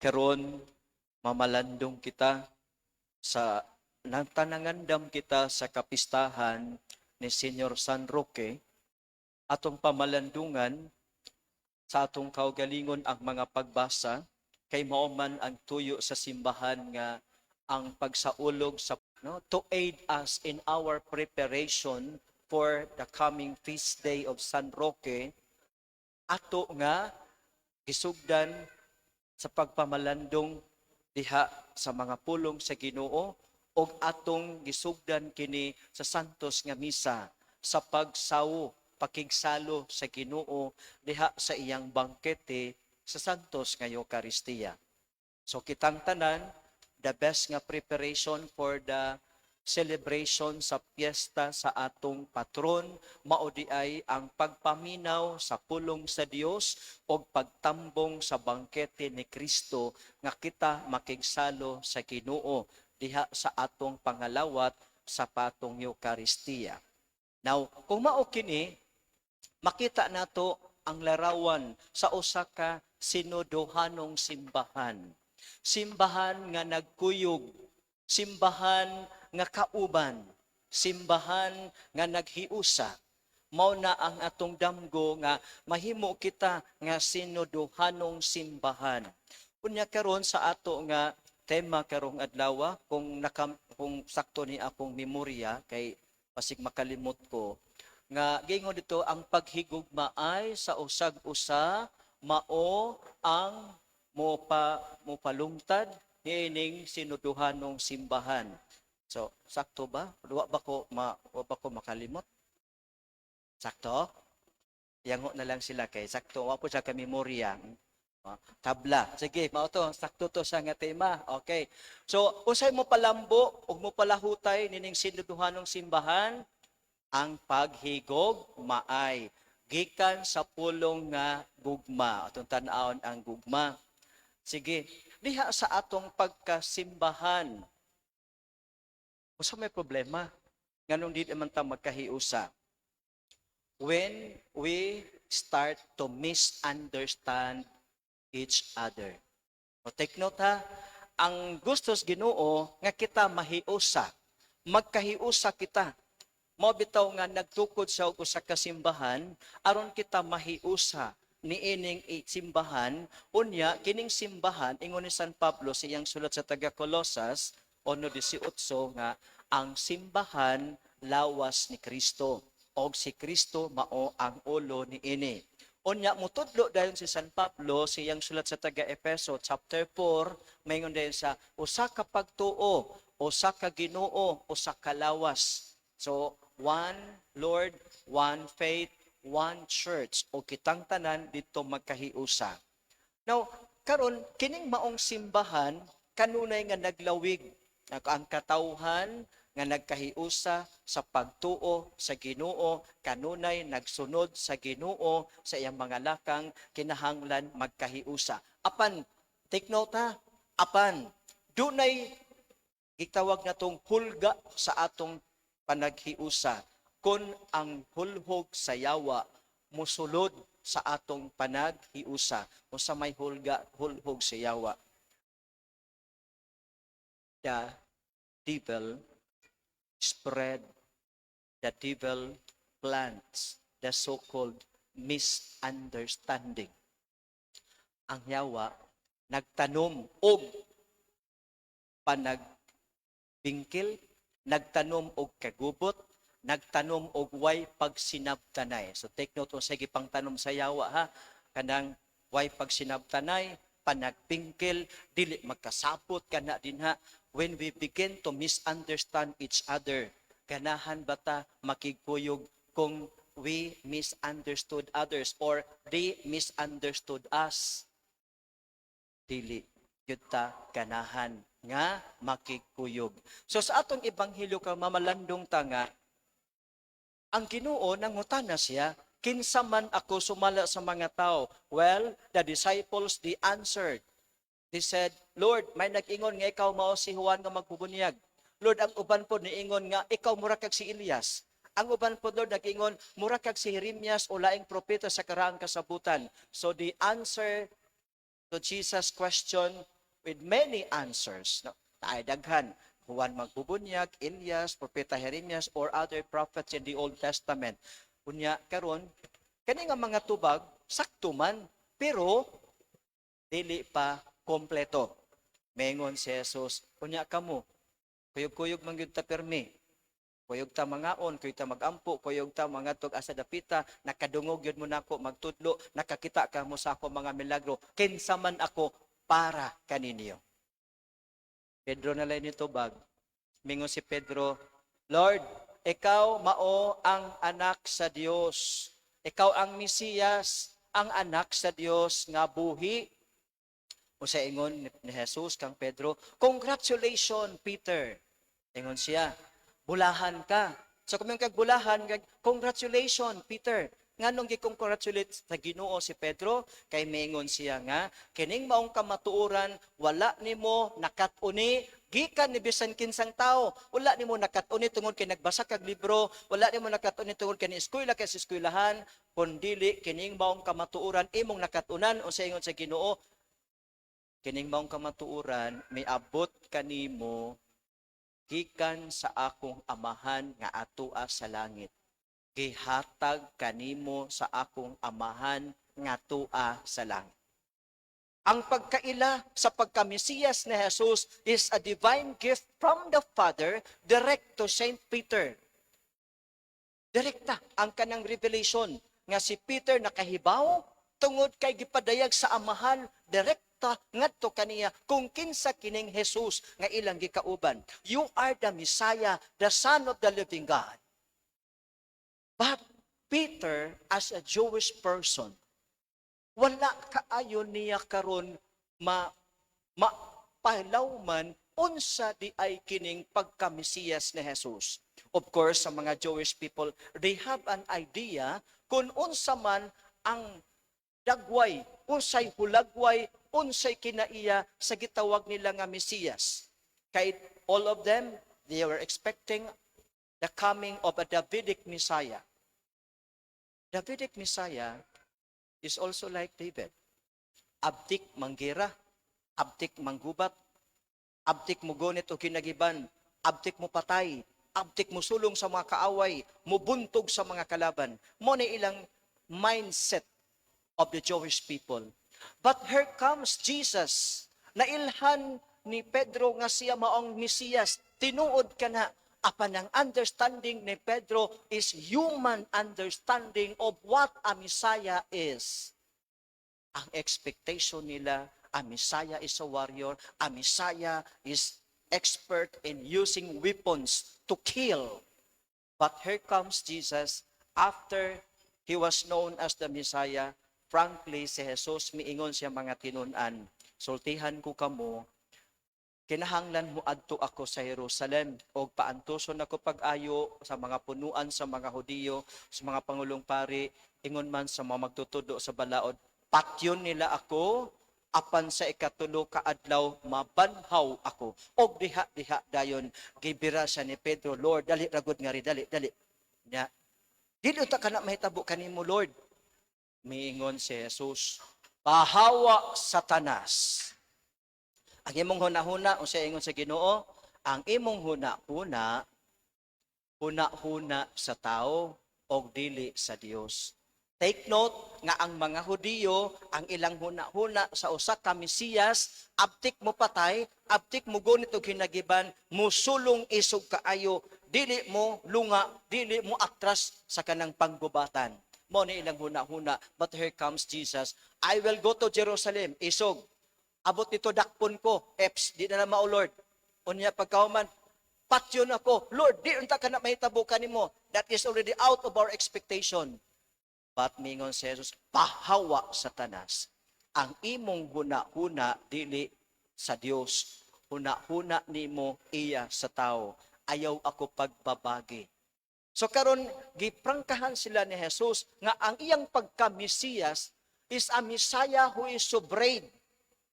Karon mamalandong kita sa nangtangandam kita sa kapistahan ni Senyor San Roque. Atong pamalandungan sa atong kaugalingon ang mga pagbasa kay mao man ang tuyo sa simbahan nga ang pagsaulog sa, no, to aid us in our preparation for the coming feast day of San Roque, ato nga gisugdan sa pagpamalandong diha sa mga pulong sa Ginoo ug atong gisugdan kini sa santos nga misa sa pagsawo, pakigsalo sa Ginoo diha sa iyang bangkete sa santos nga Eukaristiya. So kitang tanan, the best nga preparation for the celebration sa piyesta sa atong patron mao diay ang pagpaminaw sa pulong sa Dios ug pagtambong sa bangkete ni Kristo nga kita makigsalo sa Ginoo diha sa atong pangalawat sa patong Eukaristiya. Now, kung mao kini, makita nato ang larawan sa usa ka sinodohanong simbahan. Simbahan nga nagkuyog, simbahan nga kauban, simbahan nga naghiusa. Mao na ang atong damgo nga mahimo kita nga sinodohanong simbahan. Unya karon sa ato nga tema karong adlaw, kung sakto ni akong memorya kay basig makalimot ko, nga giingon dito ang paghigugma ay sa usag usa mao ang mo palungtad niining sinuduhanong simbahan. So, sakto ba? Wa ba ko makalimot? Sakto? Yango na lang sila kay sakto wa po siya ka memorya. Ah, tabla. Sige, mao to, sakto to sa nga tema. Okay. So, unsay mo palambo ug mo palahutay nining sinuduhanong simbahan? Ang paghigugmaay gikan sa pulong nga gugma. Atong tan-awon ang gugma. Sige, diha sa atong pagkasimbahan, unsa may problema? Nganong di man ta magkahiusa? When we start to misunderstand each other. O take note ha, ang gustos Ginoo nga kita mahiusa. Magkahiusa kita. Mao bitaw nga nagtukod sa og usa ka simbahan aron kita mahiusa niining simbahan. Unya kining simbahan, ingon ni San Pablo sa iyang sulat sa taga Colosas 1:18 nga ang simbahan lawas ni Kristo og si Kristo mao ang ulo niini. Unya mutudlo dayon si San Pablo sa iyang sulat sa taga Efeso chapter 4, maingon dayon sa usa ka pagtuo, usa ka Ginoo, usa ka lawas. So one Lord, one faith, one church, o kitang tanan dito magkahiusa. Now, karon kining maong simbahan kanunay nga naglawig ang katawhan nga nagkahiusa sa pagtuo sa Ginoo, kanunay nagsunod sa Ginoo sa iyang mga lakang, kinahanglan magkahiusa. Apan, take note ha, apan dunay gitawag natong hulga sa atong panaghiusa kung ang hulhog sa yawa musulod sa atong panaghiusa. Unsa may hulga, hulhog sa yawa? The devil spread, the devil plants the so-called misunderstanding. Ang yawa nagtanom og panagbingkil, nagtanom og kagubot, nagtanom og way pagsinabtanay. So take note kung sige pang tanom sa yawa ha, kanang way pagsinabtanay, panagbingkil, dili magkasabot kana dinha. When we begin to misunderstand each other, ganahan ba ta makigkuyog kung we misunderstood others or they misunderstood us? Dili gyud ta ganahan nga makigkuyog. So sa atong ebanghelyo ka mamalandong ta nga ang Ginoo nangutana siya, "Kinsa man ako sumala sa mga tao?" Well, the disciples, they answered. They said, "Lord, may nag-ingon nga ikaw mao si Juan nga magbubunyag. Lord, ang uban po niingon nga ikaw mura kag si Elias. Ang uban po, Lord, nag-ingon mura kag si Jeremias o laing propeta sa karaang kasabutan." So the answer to Jesus' question with many answers. No? Naay daghan. Juan Magbubunyag, Elias, Propeta Jeremias, or other prophets in the Old Testament. Unya karon, kani nga mga tubag sakto man, pero dili pa kompleto. Mengon si Jesus, "Unya kamo, kuyog-kuyog man gyud ta permi. Kuyog ta mangaon, kuyog ta magampo, kuyog ta mangadtog asa dapita, nakadungog gyud mo nako magtudlo, nakakita ka mo sa ako mga milagro. Kinsa man ako para kaninyo?" Pedro na lang nitubag. Mingon si Pedro, "Lord, ikaw mao ang anak sa Dios. Ikaw ang Mesiyas, ang anak sa Dios nga buhi." O sa ingon ni Jesus kang Pedro, "Congratulations, Peter." Ingon siya, "Bulahan ka." So kung kag bulahan, kag congratulations, Peter. Nganong gi-congratulate sa Ginoo si Pedro? Kay mingon siya nga kining maong kamatuoran wala nimo nakat-uni gikan ni bisan kinsang tao. Wala nimo nakat-uni tungod kay nagbasa kag libro, wala nimo nakat-uni tungod kay ni-eskwela kay sa eskwelahan, kundili kining maong kamatuoran imong nakat-unan. O sa ingon sa Ginoo, kining maong kamatuoran miabot kanimo gikan sa akong Amahan nga atoa sa langit. Gihatag kanimo sa akong Amahan nga atoa sa langit. Ang pagkaila sa pagkamisiyas ni Jesus is a divine gift from the Father direct to Saint Peter. Direkta ang kanang revelation nga si Peter nakahibaw tungod kay gipadayag sa Amahan direkta ngadto kaniya kung kinsa kining Jesus nga ilang gikauban. "You are the Messiah, the Son of the living God." But Peter, as a Jewish person, wala kaayo niya karon ma mapalawman unsa di ay kining pagkamisiyas ni Jesus. Of course, sa mga Jewish people, they have an idea kung unsa man ang dagway, unsay hulagway, unsay kinaiya sa gitawag nila nga Mesiyas. Kay all of them, they were expecting the coming of a Davidic Messiah. Davidic Messiah is also like David. Abtik manggera, abtik manggubat, abtik mo gunit o kinagiban, abtik mo patay, abtik mo sulong sa mga kaaway, mo buntog sa mga kalaban. Mao na ilang mindset of the Jewish people. But here comes Jesus. Nailhan ni Pedro nga siya maong Mesiyas. Tinuod ka na. Apan ang understanding ni Pedro is human understanding of what a Messiah is. Ang expectation nila, a Messiah is a warrior, a Messiah is expert in using weapons to kill. But here comes Jesus after he was known as the Messiah. Frankly, si Jesus miingon siya mga tinun-an, "Sultihan ko kamo, kinahanglan mo adto ako sa Jerusalem og paantuson ako pag-ayo sa mga punuan sa mga Hudiyo, sa mga pangulong pari, ingon man sa mga magtutudlo sa balaod. Patyon nila ako, apan sa ikatulo ka adlaw mabanhaw ako." Og diha diha dayon gibira siya ni Pedro, "Lord, dali ragod ngari, dali, dali." Nya, "Dili unta kana mahitabo kanimo, Lord." Miingon si Jesus, "Pahawa, Satanas. Ang imong hunahuna," unsa ingon sa Ginoo, "ang imong huna-huna, huna-huna sa tao og dili sa Dios." Take note nga ang mga Hudiyo, ang ilang huna-huna sa usa ka Mesiyas, abtik mo patay, abtik mo gunit og hinagiban, musulong isog kaayo, dili mo lunga, dili mo atras sa kanang panggubatan. Mao ni ilang huna-huna. But here comes Jesus. "I will go to Jerusalem." Isog. Abot nito dakpon ko. Eps, di na na mao, Lord. Unya pagkahuman, patyon ako. "Lord, di unta ka na mahitabo kanimo. That is already out of our expectation." But mingon si Jesus, "Pahawa, Satanas. Ang imong huna-huna dili sa Dios. Huna-huna nimo iya sa tao. Ayaw ako pagbabagi." So karon giprangkahan sila ni Jesus nga ang iyang pagka-Mesiyas is a Messiah who is so brave.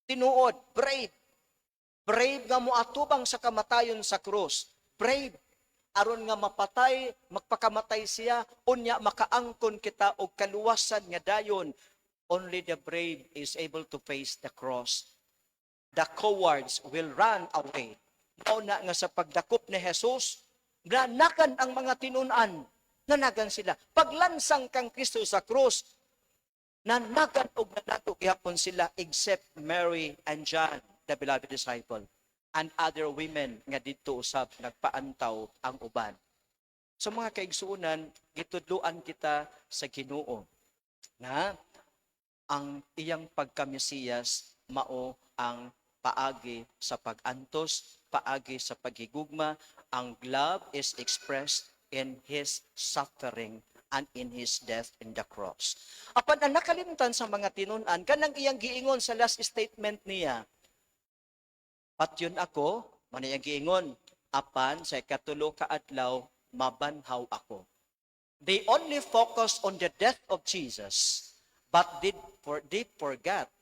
Tinuod, brave. Brave nga moatubang sa kamatayon sa krus. Brave aron nga mapatay, magpakamatay siya, unya makaangkon kita og kaluwasan nga dayon. Only the brave is able to face the cross. The cowards will run away. Mao na nga sa pagdakop ni Jesus, nanagan ang mga tinun-an. Nanagan sila. Paglansang kang Kristo sa krus, nanagan og nanago gihapon sila except Mary and John, the beloved disciple, and other women nga didto usab nagpaantaw ang uban. So mga kaigsuonan, gitudloan kita sa Ginoo na ang iyang pagka-Mesiyas mao ang paagi sa pag-antos, paagi sa paghigugma. Ang love is expressed in His suffering and in His death in the cross. Apan ang nakalimtan sa mga tinun-an, kanang iyang giingon sa last statement niya, "Patyon ako," man iyang giingon, "apan sa ikatulo ka adlaw, mabanhaw ako." They only focus on the death of Jesus, but they forgot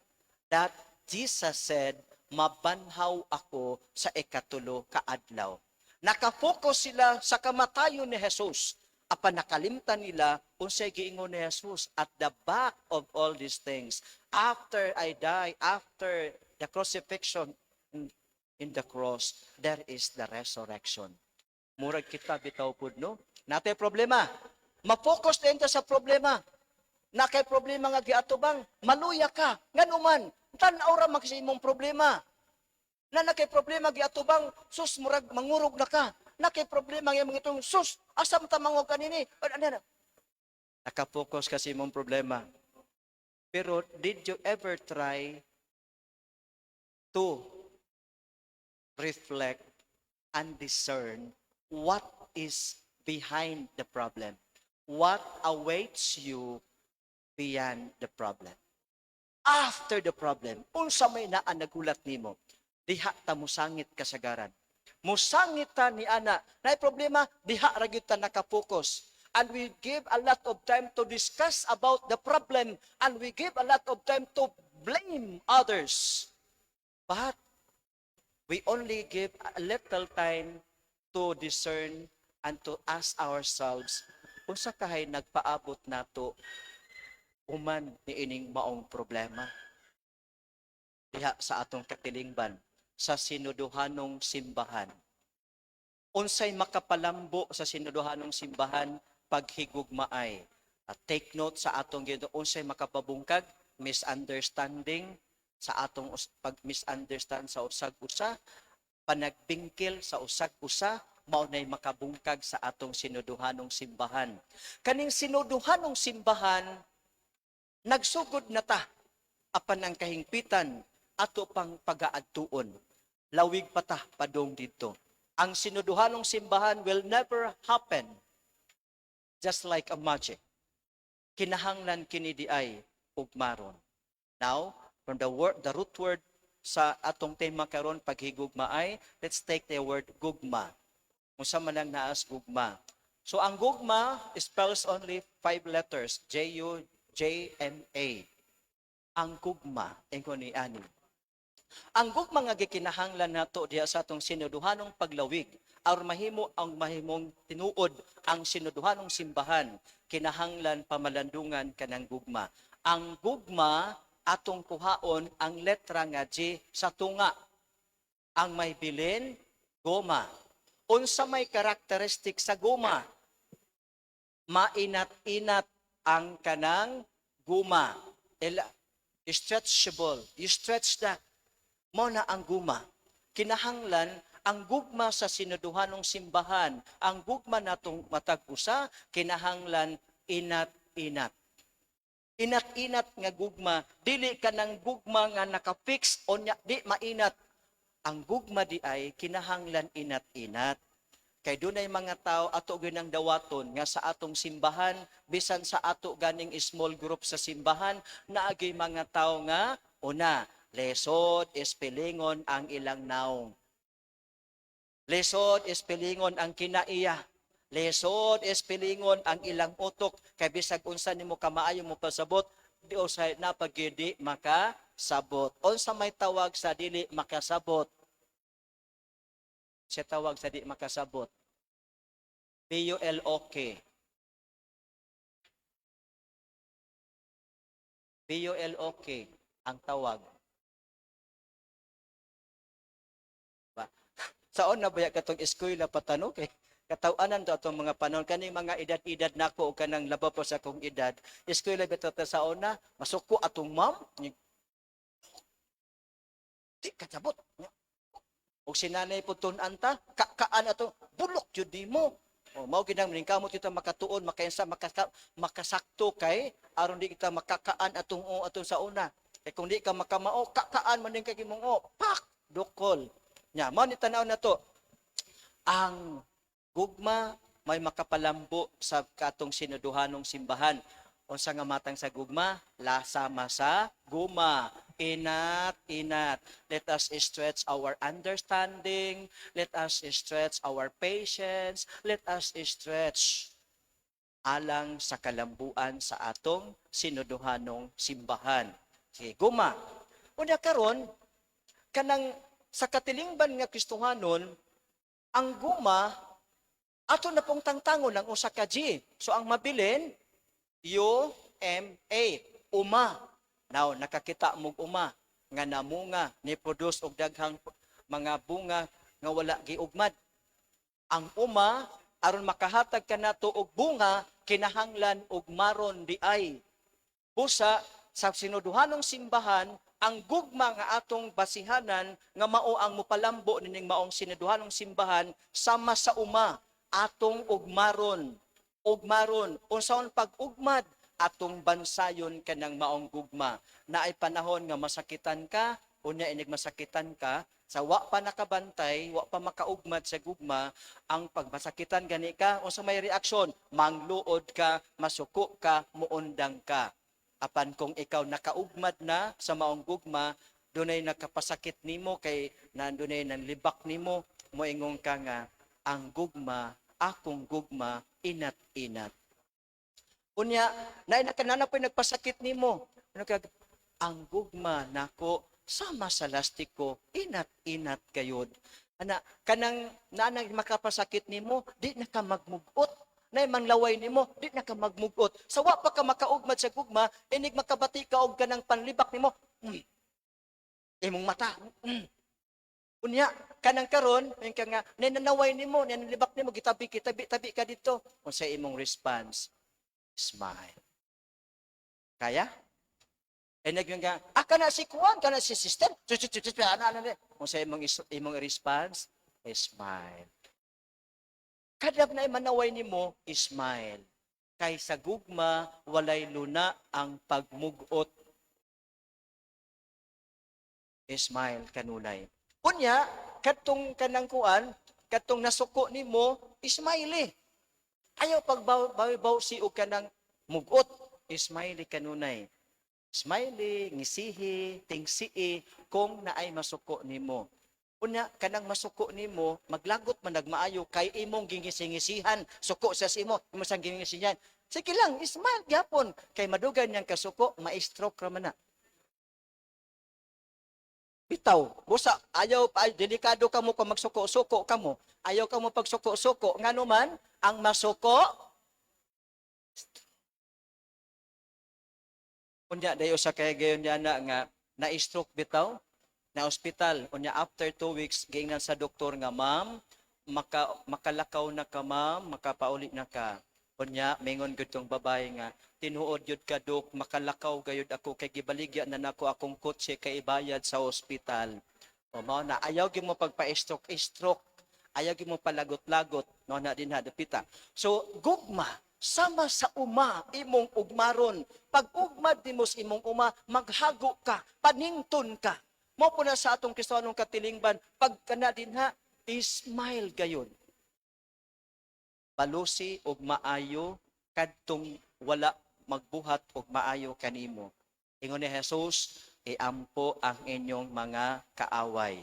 that Jesus said, "Mabanhaw ako sa ikatulo ka adlaw." Nakafocus sila sa kamatayon ni Jesus. Apan nakalimtan nila unsay giingon ni Jesus at the back of all these things. "After I die, after the crucifixion in the cross, there is the resurrection." Murag kita bitaw pud, no? Naa tay problema. Ma-focus din ta sa problema. Naa kay problema nga giatubang, maluya ka. Ngano man, tan-aw ra man sa imong problema. Na kay problema giatubang, sus, murag mangurog na ka. Naa kay problema nga imong itong sus, asa man ta mangog kanini? Ano, ano? Naka-focus ka sa imong problema. Pero did you ever try to reflect and discern what is behind the problem? What awaits you beyond the problem? After the problem, unsa may naa nagulat nimo? Diha ta musangit kasagaran. Musangit ta ni ana, naay problema, diha ra gyud ta nakapokus. And we give a lot of time to discuss about the problem and we give a lot of time to blame others. But we only give a little time to discern and to ask ourselves, unsa kahay nagpaabot nato human niining maong problema? Diha sa atong katilingban, sa sinuduhanong simbahan. Unsay makapalambo sa sinuduhanong simbahan? Paghigugmaay. At take note sa atong Ginoo, unsay makapabungkag? Misunderstanding sa atong pag misunderstand sa usag usa, panagbingkil sa usag usa, mao nay makabungkag sa atong sinuduhanong simbahan. Kaning sinuduhanong simbahan, nagsugod na ta, apan ang kahingpitan ato pang pagaadtuon. Lawig pa ta padong didto. Ang sinuduhanong simbahan will never happen just like a magic. Kinahanglan kini diay ugmaron. Now, from the word, the root word sa atong tema karon, paghigugmaay, let's take the word gugma. Unsa man ang naas gugma? So ang gugma spells only five letters, J U G M A. Ang gugma ingon ni ani. Ang gugma nga gikinahanglan nato diha sa atong sinuduhanong paglawig aron mahimo ang mahimong tinuod ang sinuduhanong simbahan, kinahanglan pamalandungan kanang gugma. Ang gugma, atong kuhaon ang letra nga G sa tunga. Ang may bilin, goma. Unsa may karakteristik sa goma? Mainat-inat ang kanang guma. Stretchable. You stretch that. Mao na ang guma. Kinahanglan ang gugma sa sinuduhanong simbahan, ang gugma natong matag usa, kinahanglan inat-inat. Inat-inat nga gugma, dili ka ng gugma nga naka-fix o nya, di mainat. Ang gugma di ay kinahanglan inat-inat. Kay dunay mga tao ato ginang dawaton nga sa atong simbahan, bisan sa ato ganing small group sa simbahan, naagay mga tao nga una, lesod espelingon ang ilang naong. Lesod espelingon ang kinaiya. Lesod espelingon ang ilang utok kay bisag unsa nimo kamaayo mo pasabot, di usay napagidi makasabot. Unsa may tawag sa dili makasabot? Siya tawag sa di makasabot. P-U-L-O-K. P-U-L-O-K ang tawag. Saon na baya katong eskwela patano kay katawanan to atong mga panahon, kaning mga edad-edad nako o kanang labaw pa sa akong edad, eskwela bitaw ta sa una, masuko atong ma'am, di kasabot. Og si nanay po tun-an ta, kakaan ato, bulok jud nimo. O mao ginang ningkamot kita makatuon, makainsa, makasakto kay aron di kita makakaan atong o atong sa una. Kay kung di ka makamao, kakaan man din kay imong o, pak, dukol. Nya, mao ni tan-aw na to. Ang gugma may makapalambo sa katong sinuduhanong simbahan. Unsa nga matang sa gugma? Lasa sa guma. Inat, inat. Let us stretch our understanding. Let us stretch our patience. Let us stretch alang sa kalambuan sa atong sinuduhanong simbahan. Sige, guma. Unya karon, kanang sa katilingban nga Kristohanon, ang guma ato na pong tangtangon ang usa ka G. So ang mabilin, U M A, uma. Now nakakita mog uma nga namunga, ni produce og daghang mga bunga nga wala giugmad. Ang uma, aron makahatag kanato og bunga, kinahanglan og maron di ay. Busa sa sinuduhanong simbahan, ang gugma nga atong basihanan nga mao ang mupalambo nining maong sinuduhanong simbahan, sama sa uma, atong ugmaron, ugmaron. Unsaon pag-ugmad? Atong bansayon kanang maong gugma. Naay panahon nga masakitan ka, unya inig masakitan ka, sa wa pa nakabantay, wa pa makaugmad sa gugma, ang pagmasakitan gani ka, unsa may reaksyon? Mangluod ka, masuko ka, muundang ka. Apan kung ikaw nakaugmad na sa maong gugma, dunay nakapasakit nimo kay nandunay nanlibak nimo, moingon ka nga ang gugma, akong gugma, inat-inat. Unya, naay nakanana po'y nagpasakit nimo. Ano ka, ang gugma nako sama sa lastiko, inat-inat kayod. Ana, kanang naanang makapasakit nimo, di na ka magmugot. Nay manglaway nimo, di na ka magmugot. Sa wa pa ka makaugmad sa gugma, inig makabati ka og kanang panlibak nimo. Imong mata. Unya, kanang karon, may ka nga, nanaway nimo, nanlibak nimo, gitabi, kitabi, tabi ka dito. Unsa imong response? Smile. Kaya? E nag nga, ah, kana si Kuan, kana si sister. Chu, chu, chu, chu, ano, ano, ano. Unsa imong response? Smile. Kada na manaway nimo, smile. Kay sa gugma, walay luna ang pagmugot. Smile kanunay. Unya, katong kanang kuan, katong nasuko nimo, smile. Ayaw pagbaw si og kanang mugot, smile kanunay. Smiley, ngisihi, tingsii, kung naay masuko nimo. Unya, kanang masuko nimo, maglagot man nagmaayo kay imong gingisi-ngisihan, suko sa imo, imo sang gingisihan. Sige lang, smile gyapon kay madugay niyang kasuko, ma-stroke ra man na. Bitaw, busa ayaw ay, delikado kamo kung magsuko-suko kamo. Ayaw kamo pagsuko-suko, ngano man ang masuko. Unya dayo sa kay gayon niya na nga na-stroke bitaw, na ospital. Unya after 2 weeks, giingnan sa doktor nga, "Ma'am, makalakaw na ka, ma'am, makapauli na ka." Unya mingon gud tong babae nga, "Tinuod yun ka, dok, makalakaw gayud ako kay gibaligya na nako akong kotse kay ibayad sa ospital." O mao na, ayaw gyud mo pagpa-stroke stroke, ayaw gyud mo palagot-lagot, no, na din ha dapita. So gugma sama sa uma, imong ugmaron. Pag ugmad nimo sa imong uma, maghago ka, panington ka. Mao po na sa atong Kristohanong katilingban, pag kana din ha, smile gayon. Balusi og maayo kadtong wala magbuhat og maayo kanimo. Ingon ni Jesus, "Iampo ang inyong mga kaaway."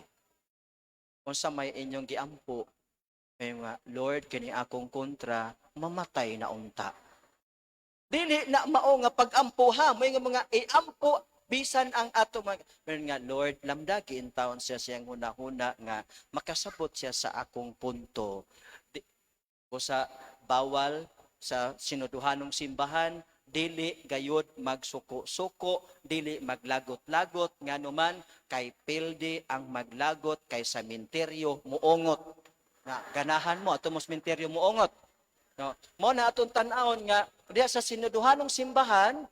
Unsa may inyong giampo? May nga, "Lord, kini akong kontra, mamatay na unta." Dili na mao nga pag-ampo ha, may nga mga iampo bisan ang ato mga meron nga, "Lord, lamdagi intawon siya siyang hunahuna nga makasabot siya sa akong punto." Di, o sa bawal sa sinuduhanong simbahan, Dili gayud magsuko-suko, dili maglagot-lagot, ngano man kay pildi ang maglagot kay sa minteryo muongot. Na ganahan mo ato mo sa minteryo muongot. No? Mo na atong tan-awon nga diha sa sinuduhanong simbahan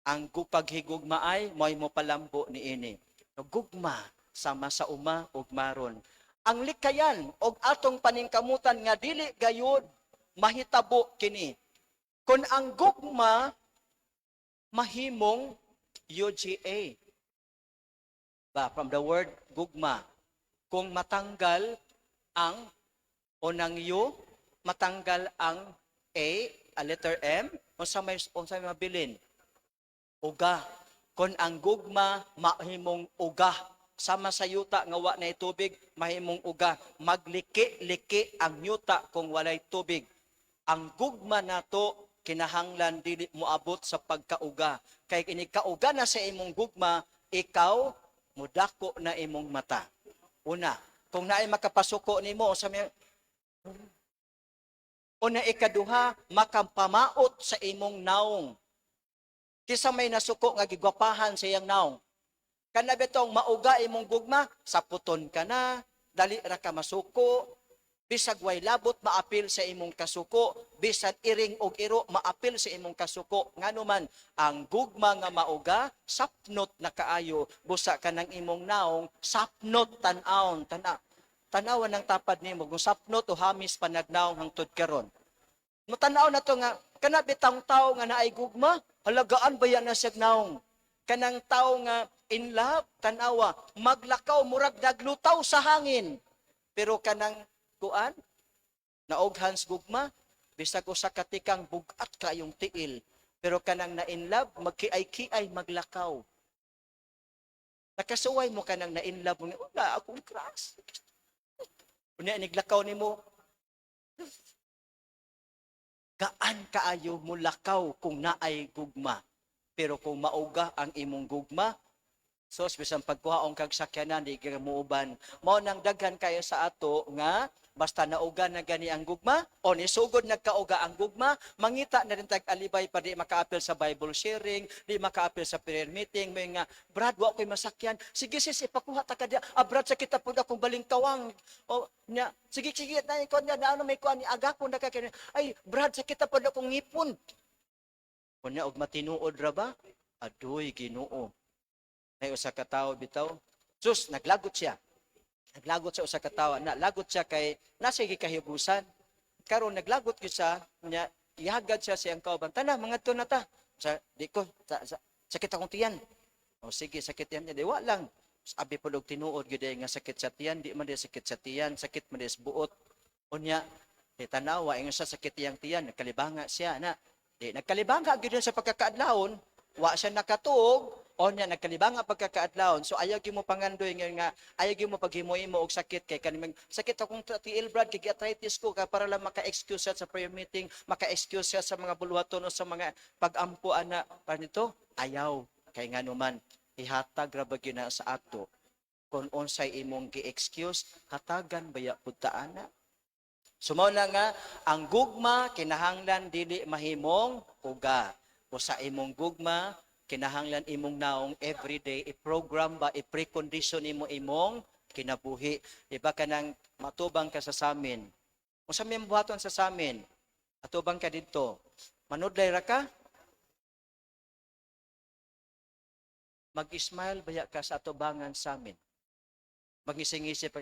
ang paghigugmaay mo'y mo palambo niini. No, gugma sama sa uma ug maron. Ang likayan og atong paningkamutan nga dili gayud mahitabo kini. Kung ang gugma mahimong UGA. Ba, from the word gugma. Kung matanggal ang unang U, matanggal ang A letter M, unsa may mabilin? Uga. Kung ang gugma mahimong uga, sama sa yuta nga wa na tubig, mahimong uga. Magliki-liki ang yuta kung walay tubig. Ang gugma nato kinahanglan dili moabot sa pagkauga. Kay inig kauga na sa imong gugma, ikaw mudako na imong mata. Una, kung naay makapasuko nimo sa may. Una, ikaduha, makampamaot sa imong naong. Kisa may nasuko nga gigwapahan sa iyang naong? Kana bitong mauga imong gugma, saputon ka na, dali ra ka masuko, bisag way labot maapil sa imong kasuko, bisan iring og iro maapil sa imong kasuko. Ngano man ang gugma nga mauga, sapnot na kaayo, busa ka ng imong naong, sapnot tan-awon, tana. Tanawan ng tapad nimo kung sapnot o hamis panagnaong hangtod karon. Mutanaw na to nga kana bitang tao nga naay gugma, halagaan ba yan na siya naong? Kanang tao nga in love, tanawa, maglakaw murag naglutaw sa hangin. Pero kanang kuan, naughan sa gugma, bisag usa ka tikang bugat kayong tiil. Pero kanang na in love, magkiay-kiay maglakaw. Nakasuway mo kanang na in love mo, wala akong crush. Unya niglakaw nimo, gaan kaayo mo lakaw kung naay gugma. Pero kung mauga ang imong gugma, sos, bisan pagkuhaong kag sakyanan, di ka muuban. Mao nang daghan kayo sa ato nga basta nauga na gani ang gugma o nisugod nagkauga ang gugma, mangita na rin tag alibay pa di makaapil sa Bible sharing, di makaapil sa prayer meeting. May nga, "Brad, wa ko'y masakyan." "Sige sis, ipakuha ta ka diya." "Ah, Brad, sakit pud akong balingkawang." O nya, "Sige, sige, na ikaw niya na ano may kuan ni aga ko na ka." "Ay, Brad, sakit pud akong ngipon." Unya og matinuod ra ba? Adoy, Ginoo. May usa ka tawo bitaw. Sus, naglagot siya. Naglagot sa usa ka tawo. Na lagot siya kay nasa gikahibusan. Karon naglagot gyud siya, nya ihagad siya sa iyang kauban. "Tana, mangadto na ta." Sa di ko sa, sakit akong tiyan. "O sige, sakit yan." Di wa lang. Abi pud og tinuod gyud ay nga sakit sa tiyan, di man di sakit sa tiyan, sakit man di sa buot. Unya, di tanawa ingon sa sakit iyang tiyan, nagkalibanga siya na. Di nagkalibanga gyud sa pagkakaadlawon, wa siya nakatuog, onya nagkalibanga pagkakaadlawon. So ayaw gyud mo pangandoy ngayon nga ayaw gyud mo paghimo-imo og sakit kay kanimang sakit akong tiil, Brad, kay arthritis ko ka para lang maka-excuse siya sa prayer meeting, maka-excuse siya sa mga buluhaton o sa mga pag-ampo ana. Para nito ayaw kay nganuman ihatag ra ba gyud na sa ato kung unsay imong gi-excuse, hatagan baya pud ta ana. So mao na nga ang gugma kinahanglan dili mahimong uga. O sa imong gugma kinahanglan imong naong everyday i-program ba, i-precondition nimo imong kinabuhi. Iba ka nang matubang ka sa samin. Unsa may buhaton sa samin? Atubang ka didto. Manudlay ra ka? Mag-smile baya ka sa atubangan sa amin. Magising-isip pa.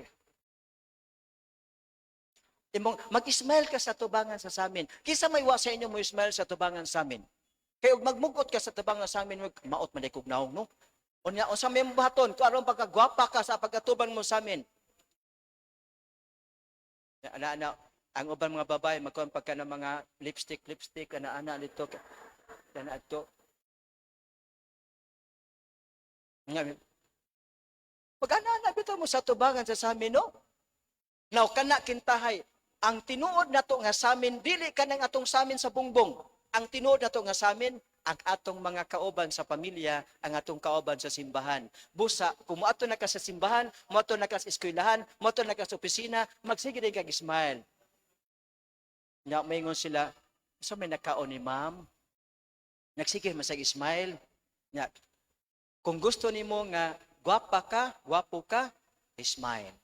Imong mag-smile ka sa tubangan sa samin. Kisa may wa sa inyo mo smile sa tubangan sa amin? Kay og magmugot ka sa tubangan sa amin, maot man kog naong no. Unya unsa may buhaton kung aron pagkagwapa ka sa pagkatubang mo sa amin? Ana ana ang uban mga babae magkuan pagka ng mga lipstick lipstick ana ana dito kana adto. Nga pag ana ana bitaw mo sa tubangan sa samin no. Now kana kintahay ang tinuod nato nga samin dili kanang atong samin sa bungbong. Ang tinuod nato nga samin ang atong mga kauban sa pamilya, ang atong kauban sa simbahan. Busa, kung moadto na ka sa simbahan, moadto na ka sa eskwelahan, moadto na ka sa opisina, magsige din kag smile. Nya maingon sila, "Sa may nakaon ni ma'am?" Nagsige man sag smile. Nya, kung gusto nimo nga gwapa ka, gwapo ka, smile.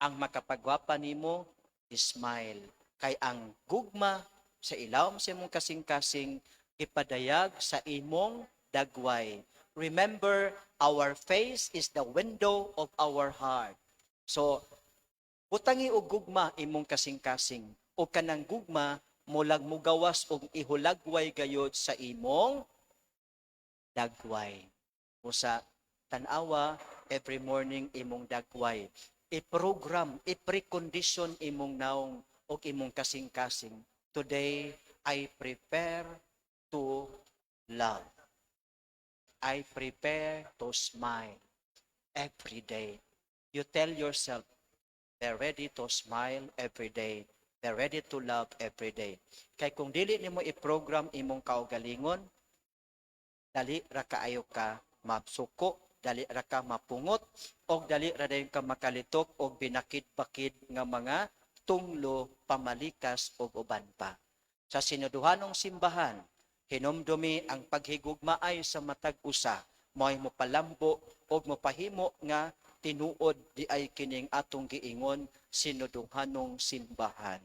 Ang makapagwapa nimo, smile. Kay ang gugma sa ilawom sa imong kasing-kasing ipadayag sa imong dagway. Remember, our face is the window of our heart. So, butangi og gugma imong kasing-kasing o kanang gugma mulag mugawas og ihulagway gayod sa imong dagway. Usa, tan-awa every morning imong dagway. I-program, i-precondition imong naong og imong kasing-kasing. Today, I prepare to love. I prepare to smile every day. You tell yourself, they're ready to smile every day. They're ready to love every day. Kay kung dili nimo i-program imong kaugalingon, dali ra kaayo ka masuko, dali ra ka mapungot, og dali ra dayon ka makalitok og binakid-bakid nga mga tunglo, pamalikas og uban pa. Sa sinuduhanong simbahan, hinumdumi ang paghigugmaay sa matag usa mo'y mopalambo og mopahimo nga tinuod di ay kining atong giingon sinuduhanong simbahan.